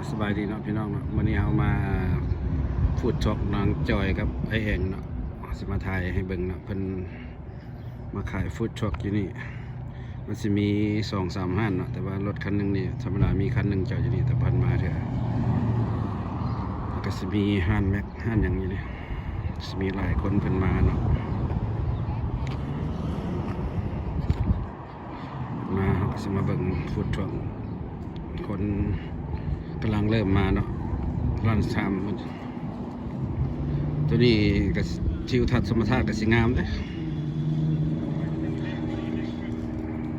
ສະບາຍດີເນາະພີ່ນ້ອງເນາະ, ມື້ນີ້ເຮົາມາຟູດທຣັອກນາງຈອຍກັບອ້າຍແອງເນາະ, ເຮົາຊິມາຖ່າຍໃຫ້ເບິ່ງເນາະ, ເພິ່ນມາຂາຍຟູດທຣັອກຢູ່ນີ້. ມັນຊິມີສອງສາມຮ້ານເນາະ, ແຕ່ວ່າລົດຄັນໜຶ່ງນີ້ ທຳມະດາມີຄັນໜຶ່ງຈອດຢູ່ນີ້ ແຕ່ບໍ່ທັນມາເທື່ອ. ແລ້ວກໍຊິມີຮ້ານແມັກ ຮ້ານຫຍັງຢູ່ນີ້, ຊິມີຫຼາຍຄົນເພິ່ນມາເນາະ. ມາ ເຮົາກໍຊິມາເບິ່ງຟູດທຣັອກ ຄົນກຳລັງເລີ່ມມາເນາະ, ລັນຊ໌ທາມ. ຕົວນີ້ກໍ ທິວທັດທຳມະຊາດກໍຊິງາມເດ້.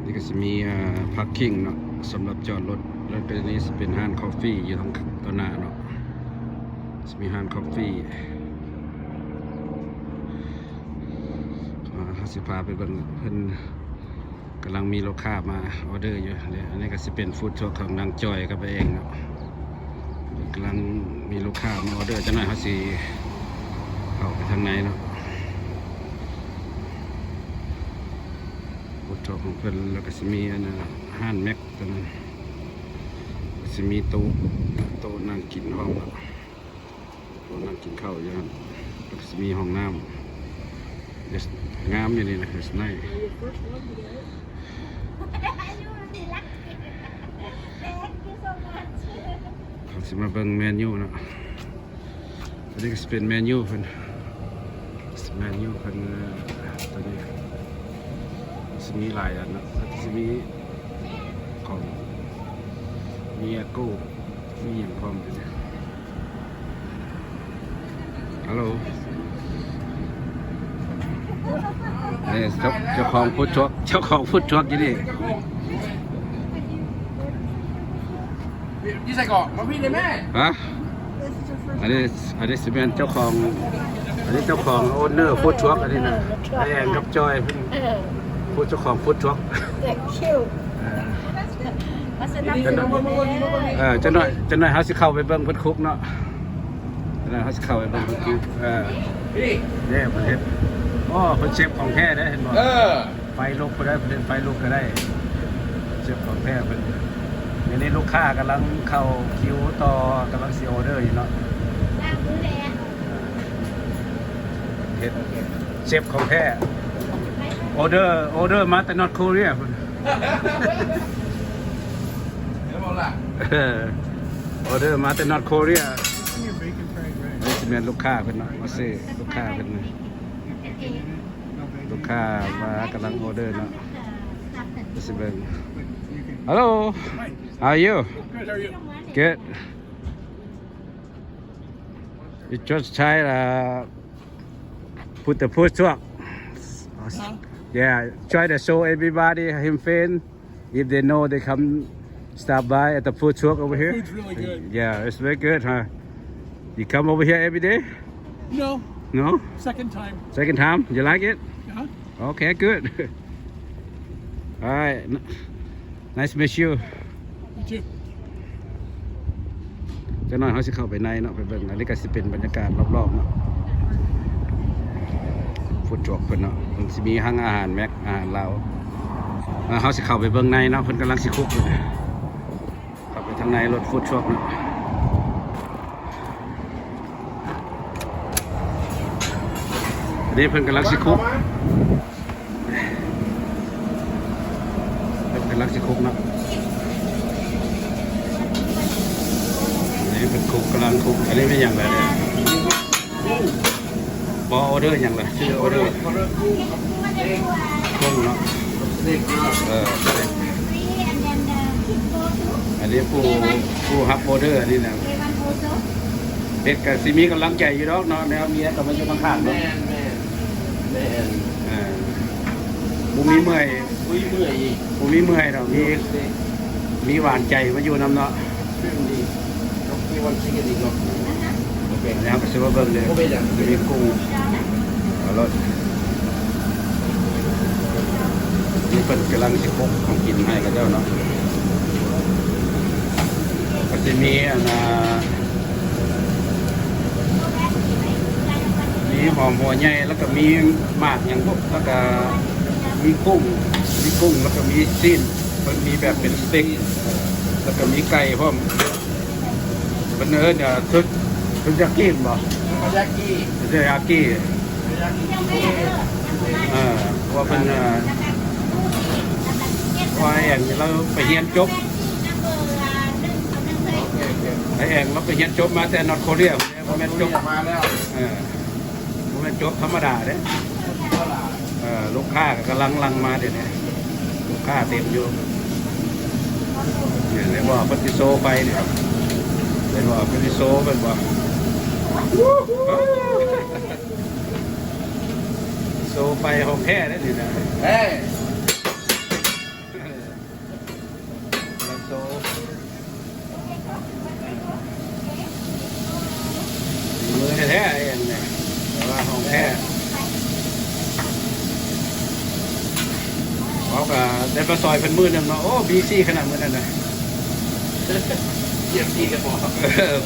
ນີ້ກໍຊິມີ ເອີ ພາກກິ້ງເນາະ ສຳລັບຈອດລົດ, ແລ້ວກໍນີ້ຊິເປັນຮ້ານຄອບຟີຢູ່ທາງຕໍ່ໜ້າເນາະ, ຊິມີຮ້ານຄອບຟີ. ອ່າ ເຮົາຊິພາໄປເບິ່ງ ເພິ່ນກຳລັງມີລູກຄ້າມາອໍເດີຢູ່ເດ້. ອັນນີ້ກໍຊິເປັນຟູດທຣັອກຂອງນາງຈອຍກັບອ້າຍແອງເນາະ, ກຳລັງມີລູກຄ້າມາອໍເດີ. ຈັກໜ້ອຍເຮົາຊິເຂົ້າໄປທາງໃນເນາະ, ຟູດທຣັອກຂອງເພິ່ນ. ແລ້ວກໍຊິມີອັນນັ້ນ ຮ້ານແມັກຕົວນັ້ນ, ກໍຊິມີໂຕະ ໂຕະນັ່ງກິນພ້ອມເນາະ. ໂຕະນັ່ງກິນເຂົ້າຢູ່ຫັ້ນ, ແລ້ວກໍຊິມີຫ້ອງນ້ຳ. Yes, ງາມຢູ່ນີ້ນະ, it's nice. ເຮົາຊິມາເບິ່ງເມນູເນາະ, ອັນນີ້ກໍຊິເປັນເມນູເພິ່ນ, ເມນູເພິ່ນ ເອີ ຕົວນີ້ຊິມີຫຼາຍອັນເນາະ, ກໍຊິມີຂອງ ມີອາໂກ້ ມີຫຍັງພ້ອມຢູ່ນີ້. ຮັລໂຫຼ ເອີ ເຈົ້າ ເຈົ້າຂອງຟູດທຣັອກ ເຈົ້າຂອງຟູດທຣັອກຢູ່ນີ້. ຢູ່ໃສເກາະ? ມາພີ້ເດ້ແມ່. ຮະ? ອັນນີ້ ອັນນີ້ຊິແມ່ນເຈົ້າຂອງ ອັນນີ້ເຈົ້າຂອງ ໂອເນີ ຟູດທຣັອກ ອັນນີ້ນະ, ອ້າຍແອງກັບຈອຍ ເອີ ຜູ້ເຈົ້າຂອງຟູດທຣັອກ. Thank you. ເອີ ມາສະໜັບສະໜູນແດ່. ເອີ ຈັກໜ້ອຍ ຈັກໜ້ອຍເຮົາຊິເຂົ້າໄປເບິ່ງເພິ່ນຄຸກເນາະ, ຈັກໜ້ອຍເຮົາຊິເຂົ້າໄປເບິ່ງເພິ່ນຄຸກ. ເອີ ເດ້ ເພິ່ນເຮັດ ໂອ້ ເພິ່ນເຊັບຂອງແທ້ເດ້ ເຫັນບໍ່? ເອີ ໄຟລຸກກໍໄດ້ ເພິ່ນເຮັດໄຟລຸກກໍໄດ້, ເຊັບຂອງແທ້ເພິ່ນ. ດຽວນີ້ລູກຄ້າກຳລັງເຂົ້າຄິວຕໍ່ ກຳລັງຊິອໍເດີຢູ່ເນາະ. ເຮັດເຊັບຂອງແທ້. ອໍເດີ ອໍເດີມາແຕ່ North Korea ພຸ້ນ. ເອີ ອໍເດີມາແຕ່ North Korea. ນີ້ຊິແມ່ນລູກຄ້າເພິ່ນເນາະ, ມາຊື້ລູກຄ້າເພິ່ນ. ລູກຄ້າມາກຳລັງອໍເດີເນາະ, ຊິເບິ່ງ. Hello, how are you? Good, how are you? Good. You just try, uh, put the food truck. Huh? Yeah, try to show everybody, him friend, if they know, they come stop by at the food truck over here. Food's really good. Yeah, it's very good, huh? You come over here every day? No. No? Second time. Second time? You like it? Uh-huh. Okay, good. All right. N-, nice to meet you. You too. ຈັກໜ້ອຍເຮົາຊິເຂົ້າໄປໃນເນາະ ໄປເບິ່ງ. ອັນນີ້ກໍຊິເປັນບັນຍາກາດລອບໆເນາະ, ຟູດທຣັອກເພິ່ນເນາະ, ເພິ່ນຊິມີທັງອາຫານແມັກ ອາຫານລາວ. ອ່າ ເຮົາຊິເຂົ້າໄປເບິ່ງໃນເນາະ, ເພິ່ນກຳລັງຊິຄຸກຢູ່. ເຂົ້າໄປທາງໃນລົດຟູດທຣັອກເນາະ. ອັນນີ້ເພິ່ນກຳລັງຊິຄຸກ, ເພິ່ນກຳລັງຊິຄຸກເນາະ. ອັນນີ້ເພິ່ນຄຸກ ກຳລັງຄຸກ. ອັນນີ້ແມ່ນຫຍັງລະ? ບໍ່ ອໍເດີຫຍັງລະ? ຊື່ອໍເດີກຸ້ງເນາະ. ເອີ ອັນນີ້ຜູ້ ຜູ້ຮັບອໍເດີອັນນີ້ນະ. ເຮັດກໍຊິມີກຳລັງໃຈຢູ່ດອກເນາະ, ແນວເມຍກໍມາຢູ່ຂ້າງໆເນາະ. ແມ່ນ ແມ່ນ ແມ່ນ. ເອີ ບໍ່ມີເມື່ອຍ ບໍ່ມີເມື່ອຍອີກ ບໍ່ມີເມື່ອຍດອກ, ມີ ມີຫວານໃຈມາຢູ່ນຳເນາະ. ແລ້ວກໍຊິມາເບິ່ງເດີ ຈະມີກຸ້ງ ເອົາໂລດ. ນີ້ເພິ່ນກຳລັງຊິຄົກຂອງກິນໃຫ້ເຂົາເຈົ້າເນາະ. ກໍຊິມີອັນນ່າ ມີຫອມຫົວໃຫຍ່ ແລ້ວກໍມີໝາກຫຍັງບຸ ແລ້ວກໍມີກຸ້ງ ມີກຸ້ງ ແລ້ວກໍມີຊີ້ນ. ເພິ່ນມີແບບເປັນສະເຕັກ ແລ້ວກໍມີໄກ່ພ້ອມ. ເພິ່ນເອີ້ນ ເອີ ເທັດ ເທັດຢາກິແມ່ນບໍ່? ເທັດຢາກິ ເທັດຢາກິ ເອີ ເພາະວ່າເພິ່ນ ເອີ ເພາະວ່າອ້າຍແອງລາວໄປຮຽນຈົບ ອ້າຍແອງລາວໄປຮຽນຈົບມາແຕ່ນອດໂຄເຣຍ ບໍ່ແມ່ນຈົບ ມາແລ້ວ ເອີ ບໍ່ແມ່ນຈົບທຳມະດາເດ້. ເອີ ລູກຄ້າກໍກຳລັງຫຼັ່ງມາດຽວນີ້ ລູກຄ້າເຕັມຢູ່. ນີ້ເຫັນບໍ່ ເພິ່ນຊິໂຊໄຟນີ້ ເຫັນບໍ່ ເພິ່ນຊິໂຊ ເຫັນບໍ່ ໂຊໄຟຂອງແທ້ເດ້ນີ້ນະ ເອີ ໂຊ ມືແທ້ໆ ເອີ ອັນນີ້ ແຕ່ວ່າຂອງແທ້ ເຮົາກໍໄດ້ມາຊ່ອຍເພິ່ນມື້ໜຶ່ງເນາະ. ໂອ້ ບີຊີຂະໜາດມື້ນັ້ນນະ ເອີ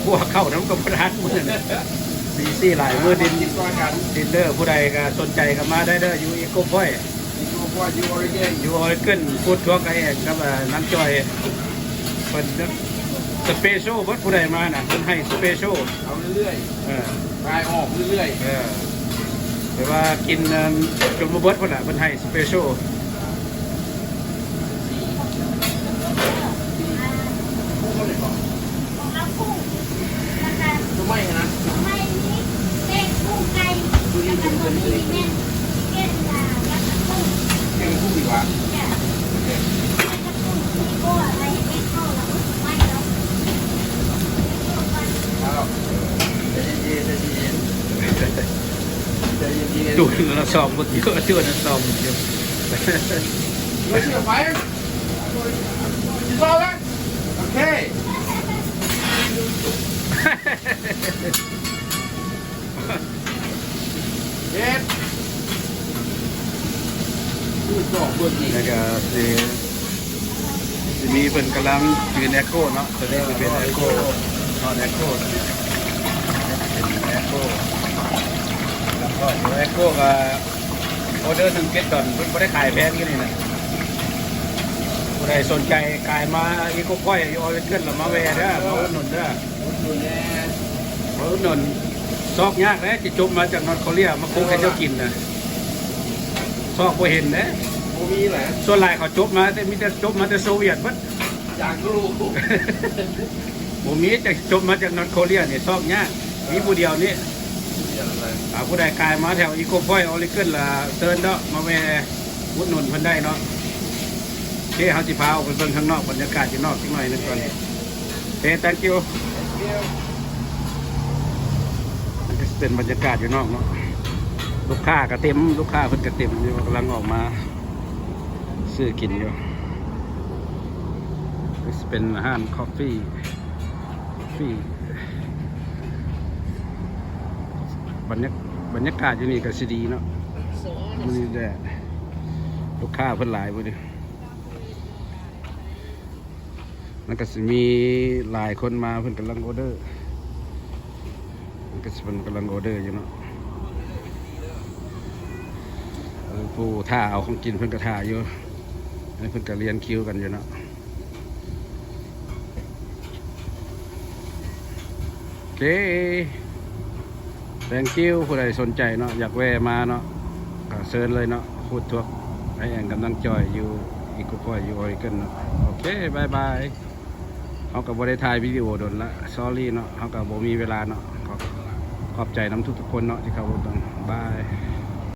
ຄົວເຂົ້ານຳກໍບໍ່ທັນມື້ນັ້ນນະ ບີຊີຫຼາຍ. ມື້ດິນ ດິນເດີ ຜູ້ໃດກໍສົນໃຈກໍມາໄດ້ເດີ ຢູ່ອີໂກພອຍ ຢູ່ອອຣິເກັນ ຟູດທຣັອກ ອ້າຍແອງກັບ ເອີ ນາງຈອຍ ເພິ່ນສະເປໂຊເບິດ ຜູ້ໃດມານະ ເພິ່ນໃຫ້ສະເປໂຊ ເອົາເລື້ອຍໆ ເອີ ຂາຍອອກເລື້ອຍໆ ເອີ ແຕ່ວ່າກິນ ເອີ ຈົນບໍ່ເບິດພຸ້ນລະ ເພິ່ນໃຫ້ສະເປໂຊ. ຂອງເຮົາກຸ້ງ ແລ້ວກະໜໍ່ໄມ້ຫັ້ນນະ ໜໍ່ໄມ້ມີເປັດ ກຸ້ງ ໄກ່ ແລ້ວກະຕົວນີ້ແມ່ນຊິກເກັນ ອ່າ ແລ້ວກະກຸ້ງ ແກງກຸ້ງດີກວ່າ ຈ້ະ ໂອເຄ ແລ້ວກະກຸ້ງ ມີໂກ້ ອາໄວ້ເຮັດເອັກໂກ້ ແລ້ວໄວ້ເນາະ ເອົາ ໃຈເຢັນໆ ໃຈເຢັນໆ ໃຈເຢັນໆ ຈູນລະສອງບໍ່ຕິວ ຈູນລະສອງບໍ່ຕິວ Fire. ໂອເຄ ເຮັດ ແລ້ວກໍຊິ ຊິມີເພິ່ນກຳລັງຢືນແອັກໂກເນາະ ຕົວນີ້ຊິເປັນແອັກໂກ ເນາະ ແອັກໂກ ເປັນແອັກໂກ ແລ້ວກໍແອັກໂກກໍ ອອເດີໜຶ່ງເຈັດດອນ ເພິ່ນບໍ່ໄດ້ຂາຍແພງຢູ່ນີ້ນະ. ຜູ້ໃດສົນໃຈກາຍມາອີໂກພອຍ ຢູ່ອອຣິເກັນ ລະມາແວ່ເດີ ມາອຸດໜູນເດີ ອຸດໜູນແດ່ ມາອຸດໜູນ. ຊອກຍາກເດ້ ຊິຈົບມາຈາກນອດໂຄເຣຍ ມາຄຸກໃຫ້ເຈົ້າກິນນະ ຊອກບໍ່ເຫັນເດ້ ບໍ່ມີແຫຼະ. ສ່ວນຫຼາຍເຂົາຈົບມາ ແຕ່ມີແຕ່ ຈົບມາແຕ່ໂຊວຽດເບິດ ຢາກຮູ້ ບໍ່ມີ ຈາກຈົບມາຈາກນອດໂຄເຣຍນີ້ ຊອກຍາກ ມີຜູ້ດຽວນີ້. ອ່າ ຜູ້ໃດກາຍມາແຖວອີໂກພອຍ ອອຣິເກັນ ລະເຊີນເນາະ ມາແວ່ອຸດໜູນເພິ່ນໄດ້ເນາະ. ໂອເຄ ເຮົາຊິພາອອກໄປເບິ່ງຂ້າງນອກ ບັນຍາກາດຢູ່ນອກຈັກໜ້ອຍໜຶ່ງກ່ອນ. ໂອເຄ thank you. ນີ້ກໍຊິເປັນບັນຍາກາດຢູ່ນອກເນາະ ລູກຄ້າກໍເຕັມ ລູກຄ້າເພິ່ນກໍເຕັມຢູ່ ກຳລັງອອກມາຊື້ກິນຢູ່. ນີ້ຊິເປັນຮ້ານຄອບຟີ ຟີ ບັນຍາ ບັນຍາກາດຢູ່ນີ້ກໍຊິດີເນາະ ມື້ນີ້ແດດ ລູກຄ້າເພິ່ນຫຼາຍມື້ນີ້. ມັນກໍຊິມີຫຼາຍຄົນມາ ເພິ່ນກຳລັງອອເດີ ມັນກໍຊິ ເພິ່ນກຳລັງອອເດີຢູ່ເນາະ. ເອີ ຜູ້ຖ້າເອົາຂອງກິນເພິ່ນກໍຖ້າຢູ່ ອັນນີ້ເພິ່ນກໍລຽນຄິວກັນຢູ່ເນາະ. ໂອເຄ thank you. ຜູ້ໃດສົນໃຈເນາະ ຢາກແວ່ມາເນາະ ກໍເຊີນເລີຍເນາະ ຟູດທຣັອກ ອ້າຍແອງກຳລັງຈອຍ ຢູ່ອີໂກພອຍ ຢູ່ອອຣິເກັນເນາະ. ໂອເຄ ບາຍບາຍ. ເຮົາກໍບໍ່ໄດ້ຖ່າຍວິດີໂອດົນລະ sorry ເນາະ ເຮົາກໍບໍ່ມີເວລາເນາະ. ຂອບ ຂອບໃຈນຳທຸກໆຄົນເນາະ ທີ່ເຂົ້າມາເບິ່ງ. ບາຍ.